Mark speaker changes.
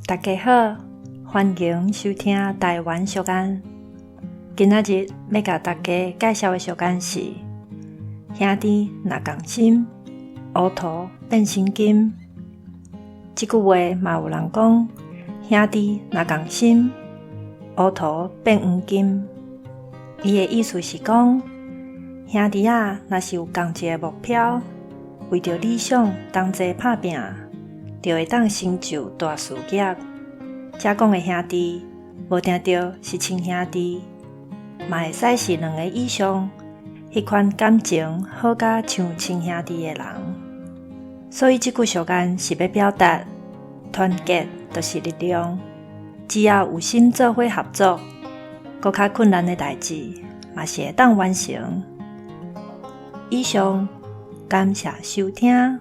Speaker 1: 大家好，歡迎收聽台灣俗諳。今仔日欲共大家介紹的俗諳是：兄弟若仝心，烏塗變成金。這句話嘛有人講：兄弟若仝心，烏塗變黃金。伊的意思是講，兄弟仔若是有仝一个目標，為著理想同齊拍拚，就會當成就大事業。遮講的兄弟，無定著是親兄弟，嘛會使是兩个以上，彼款感情好甲像親兄弟的人。所以這句俗諳是欲表達團結就是力量，只要有心做伙合作，閣較困難的代誌嘛是會當完成。以上，感謝收聽。